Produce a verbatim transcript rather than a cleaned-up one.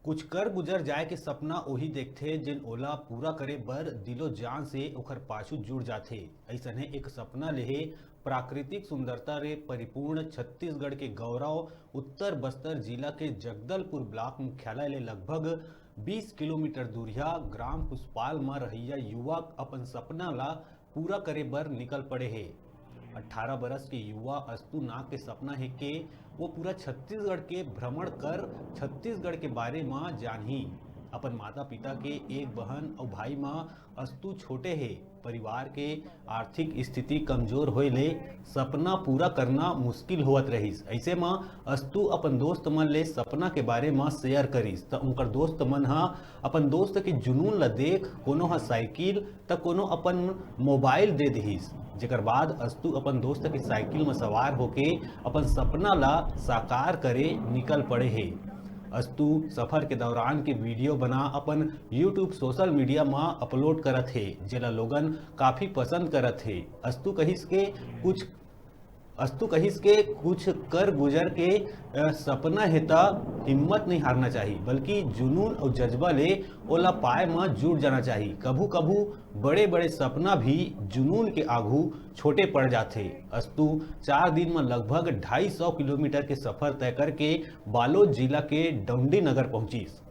कुछ कर गुजर जाए के सपना ओही देखथे, जेन ओला पूरा करे बर दिलो जान से ओखर पाछू जुड़ जाथे। अइसने एक सपना लेहे प्राकृतिक सुंदरता ले परिपूर्ण छत्तीसगढ़ के गौरव उत्तर बस्तर जिला के जगदलपुर ब्लॉक मुख्यालय ले लगभग बीस किलोमीटर दूरिहा ग्राम पुष्पाल म रहइया युवा अपन सपना ला पूरा करे बर निकल पड़े हे। अठारह बरस के युवा अस्तु नाग के सपना हे के वो पूरा छत्तीसगढ़ के भ्रमण कर छत्तीसगढ़ के बारे म जानही। अपन माता पिता के एक बहन अउ भाई म अस्तु छोटे हे। परिवार के आर्थिक स्थिति कमजोर होए ले सपना पूरा करना मुश्किल होवत रहिस। अइसे म अस्तु अपन दोस्त मन ले सपना के बारे म शेयर करिस, त उनकर दोस्त मन ह अपन दोस्त के जुनून ल देख कोनो ह साइकिल, त कोनो अपन मोबाइल दे दिहिस, जेकर बाद अस्तु अपन दोस्त के साइकिल म सवार होके अपन सपना ल साकार करे निकल पड़े हे। अस्तु सफर के दौरान के वीडियो बना अपन YouTube सोशल मीडिया म अपलोड करत हे, जेला लोगन काफी पसंद करत हे। अस्तु कहिस के कुछ अस्तु कहिस के कुछ कर गुजर के अ, सपना हे त हिम्मत नहीं हारना चाही, बल्कि जुनून अउ जज्बा ले ओला पाए म जुट जाना चाही। कभू कभू बड़े बड़े सपना भी जुनून के आघू छोटे पड़ जाथे। अस्तु चार दिन म लगभग ढाई सौ किलोमीटर के सफर तय करके बालोद जिला के डौंडी नगर पहुंचिस।